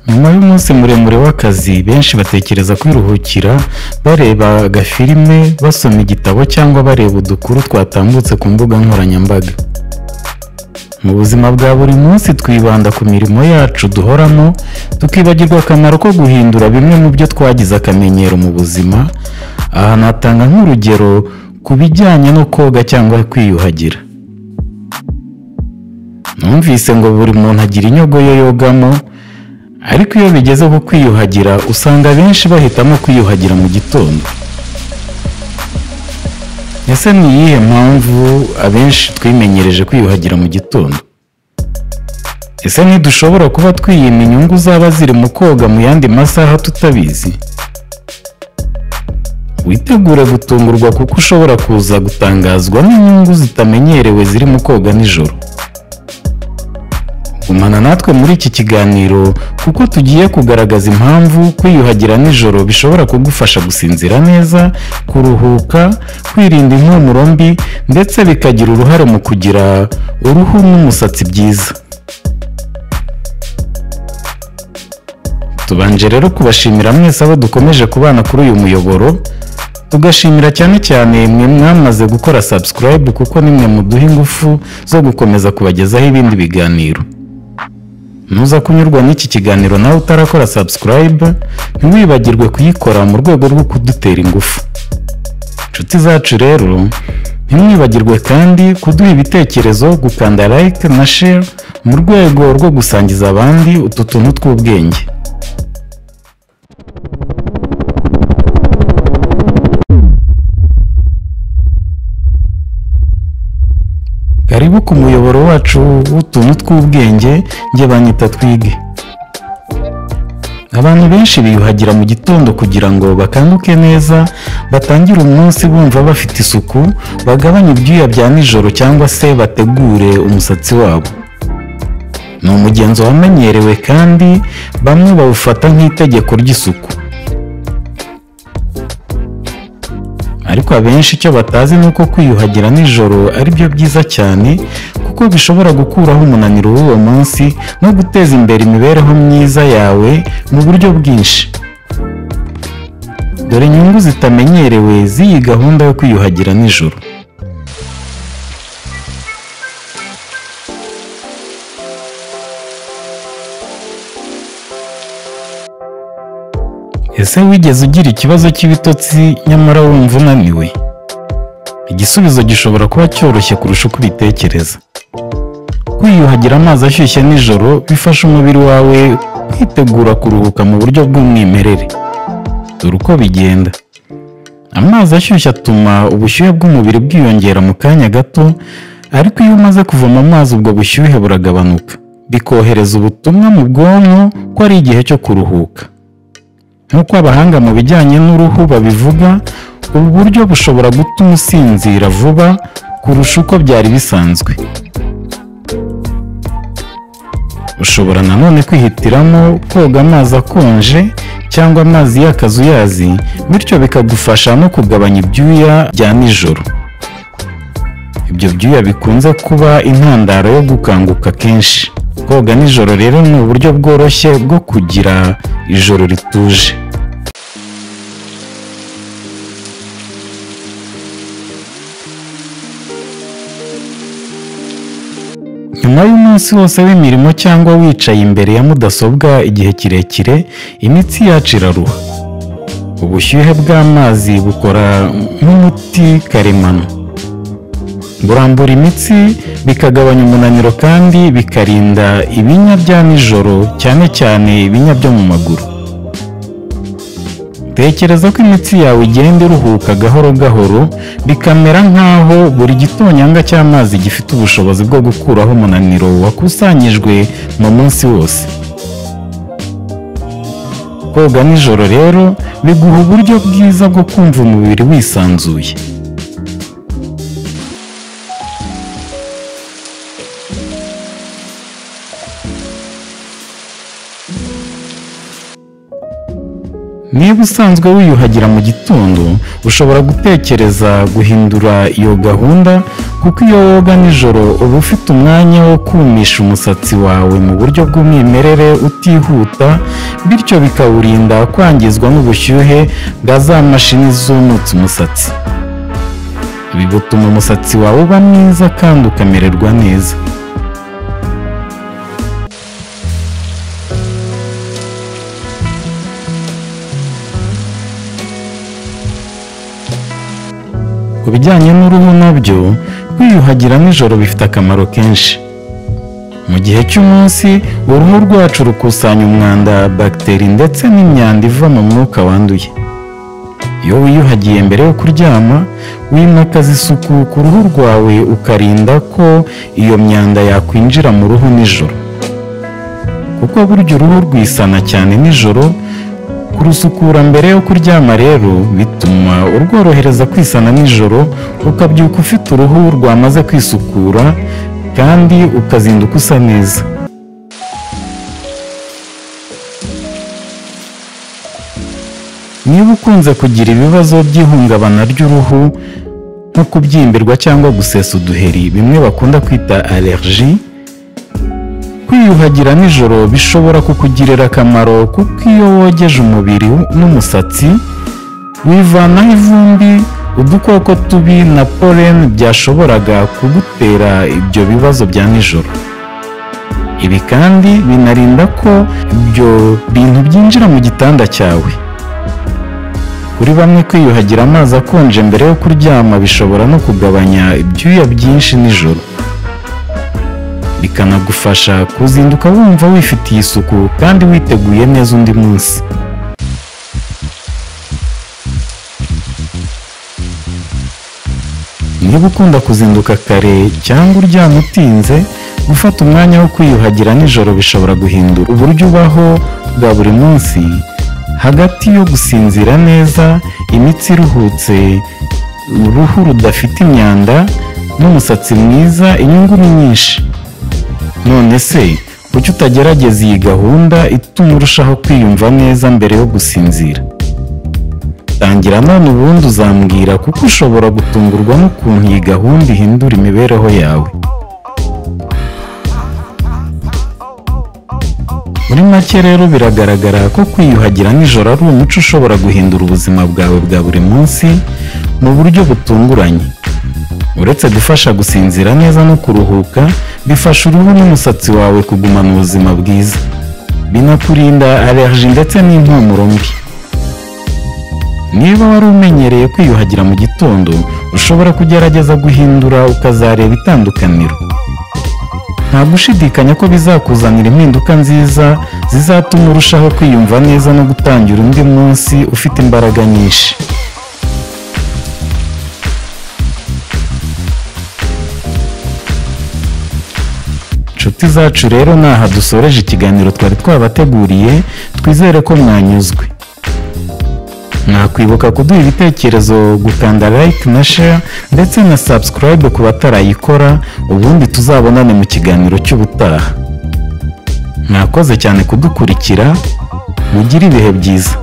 Nyuma y'umunsi muremure w'akazi, benshi batekereza kwiruhukira bareba agafilime, basoma igitabo cyangwa bareba udukuru twatambutse ku mbuga nkoranyambaga. Mu buzima bwa buri munsi twibanda ku mirimo yacu duhoramo, tukibagirwa akamaro ko guhindura bimwe mu byo twagize akamenyero mu buzima. Aha natanga nk'urugero ku bijyanye no koga cyangwa kwiyuhagira. Numvise ngo buri muntu agira inyogo ye yogamo, ariko iyo bigeze ku kwiyuhagira usanga benshi bahitamo kwiyuhagira mu gitondo. Ese ni iyihe mpamvu abenshi twimenyereje kwiyuhagira mu gitondo? Ese ntidushobora kuba twiyima inyungu zaba ziri mu koga mu yandi masaha tutabizi? Witegure gutungurwa kuko ushobora kuza gutangazwa n'inyungu zitamenyerewe ziri mu koga nijoro. Gumana natwe muri iki kiganiro kuko tugiye kugaragaza impamvu kwiyuhagira nijoro bishobora kugufasha gusinzira neza, kuruhuka, kwirinda impumuro mbi ndetse bikagira uruhare mu kugira uruhu n'umusatsi byiza. Tubanje rero kubashimira mwese abo dukomeje kubana kuri uyu muyoboro, tugashimira cyane cyane mwe mwamaze gukora subscribe kuko nimwe muduha ingufu zo gukomeza kubagezaho ibindi biganiro. Nuza kunyurwa n'iki kiganiro nawe utarakora subscribe, ntiwibagirwe kuyikora mu rwego rwo kudutera ingufu. Inshuti zacu rero, ntimwibagirwe kandi kuduha ibitekerezo, gukanda like na share mu rwego rwo gusangiza abandi utu tuntu tw'ubwenge. Karibu ku muyoboro wacu w'utuntu tw'ubwenge, njye banyita Twige. Abantu benshi biyuhagira mu gitondo kugira ngo bakanguke neza, batangire umunsi bumva bafite isuku, bagabanye ibyuya bya nijoro cyangwa se bategure umusatsi wabo. Ni umugenzo wamenyerewe kandi bamwe bawufata nk'itegeko ry'isuku. Ariko abenshi icyo batazi ni uko kwiyuhagira nijoro ari byo byiza cyane kuko bishobora gukuraho umunaniro w'uwo munsi no guteza imbere imibereho myiza yawe mu buryo bwinshi. Dore inyungu zitamenyerewe z'iyi gahunda yo kwiyuhagira nijoro. Ese wigeze ugira ikibazo cy'ibitotsi nyamara wumva unaniwe? Igisubizo gishobora kuba cyoroshye kurusha uko ubitekereza. Kwiyuhagira amazi ashyushye nijoro bifasha umubiri wawe kwitegura kuruhuka mu buryo bw'umwimerere. Dore uko bigenda. Amazi ashyushye atuma ubushyuhe bw'umubiri bwiyongera mu kanya gato, ariko iyo umaze kuvoma amazi ubwo bushyuhe buragabanuka, bikohereza ubutumwa mu bwonko ko ari igihe cyo kuruhuka. Nk'uko abahanga mu bijyanye n'uruhu babivuga, ubu buryo bushobora gutuma usinzira vuba kurusha uko byari bisanzwe. Ushobora nanone kwihitiramo koga amazi akonje cyangwa amazi y'akazuyazi, bityo bikagufasha no kugabanya ibyuya bya nijoro. Ibyo byuya bikunze kuba intandaro yo gukanguka kenshi. Koga nijoro rero ni uburyo bworoshye bwo kugira ijoro rituje. Nyuma y'umunsi wose w'imirimo cyangwa wicaye imbere ya mudasobwa igihe kirekire, imitsi yacu iraruha. Ubushyuhe bw'amazi bukora nk'umuti karemano. Burambura imitsi, bikagabanya umunaniro kandi bikarinda ibinya bya nijoro, cyane cyane ibinya byo mu maguru. Tekereza ko imitsi yawe igenda iruhuka gahoro gahoro, bikamera nk'aho buri gitonyanga cy'amazi gifite ubushobozi bwo gukuraho umunaniro wakusanyijwe mu munsi wose. Koga nijoro rero biguha uburyo bwiza bwo kumva umubiri wisanzuye. Niba usanzwe wiyuhagira mu gitondo, ushobora gutekereza guhindura iyo gahunda, kuko iyo woga nijoro uba ufite umwanya wo kumisha umusatsi wawe mu buryo bw'umwimerere utihuta, bityo bikawurinda kwangizwa n'ubushyuhe bwa za mashini zumutsa umusatsi. Ibi bituma umusatsi wawe uba mwiza kandi ukamererwa neza. Ku bijyanye n'uruhu nabyo, kwiyuhagira nijoro bifite akamaro kenshi. Mu gihe cy'umunsi, uruhu rwacu rukusanya umwanda, bagiteri ndetse n'imyanda iva mu mwuka wanduye. Iyo wiyuhagiye mbere yo kuryama, wimakaza isuku ku ruhu rwawe, ukarinda ko iyo myanda yakwinjira mu ruhu nijoro. Kuko burya uruhu rwisana cyane nijoro, kurusukura mbere yo kuryama rero bituma urworohereza kwisana nijoro, ukabyuka ufite uruhu rwamaze kwisukura kandi ukazinduka usa neza. Niba ukunze kugira ibibazo by'ihungabana ry'uruhu nko kubyimbirwa cyangwa gusesa uduheri, bimwe bakunda kwita allergie, kwiyuhagira nijoro bishobora kukugirira akamaro, kuko iyo wogeje umubiri n'umusatsi wivanaho ivumbi, udukoko tubi na pollen byashoboraga kugutera ibyo bibazo bya nijoro. Ibi kandi binarinda ko ibyo bintu byinjira mu gitanda cyawe. Kuri bamwe, kwiyuhagira amazi akonje mbere yo kuryama bishobora no kugabanya ibyuya byinshi nijoro, bikanagufasha kuzinduka wumva wifitiye isuku kandi witeguye neza undi munsi. Niba ukunda kuzinduka kare cyangwa uryama utinze, gufata umwanya wo kwiyuhagira nijoro bishobora guhindura uburyo ubaho bwa buri munsi. Hagati yo gusinzira neza, imitsi iruhutse, uruhu rudafite imyanda n'umusatsi mwiza, inyungu ni nyinshi. None se kuki utagerageza iyi gahunda ituma urushaho kwiyumva neza mbere yo gusinzira? Tangira none ubundi uzambwira, kuko ushobora gutungurwa n'ukuntu iyi gahunda ihindura imibereho yawe. Muri make rero, biragaragara ko kwiyuhagira nijoro ari umuco ushobora guhindura ubuzima bwawe bwa buri munsi mu buryo butunguranye. Uretse gufasha gusinzira neza no kuruhuka, bifasha uruhu n'umusatsi wawe kugumana ubuzima bwiza, binakurinda allergie ndetse n'impumuro mbi. Niba wari umenyereye kwiyuhagira mu gitondo, ushobora kugerageza guhindura ukazareba itandukaniro. Nta gushidikanya ko bizakuzanira impinduka nziza zizatuma urushaho kwiyumva neza no gutangira undi munsi ufite imbaraga nyinshi. Inshuti zacu rero, naha dusoreje ikiganiro twari twabateguriye, twizere ko mwanyuzwe. Mwakwibuka kuduha ibitekerezo, gukanda like na share ndetse na subscribe ku batarayikora, ubundi tuzabonane mu kiganiro cy'ubutaha. Mwakoze cyane kudukurikira, mugire ibihe byiza.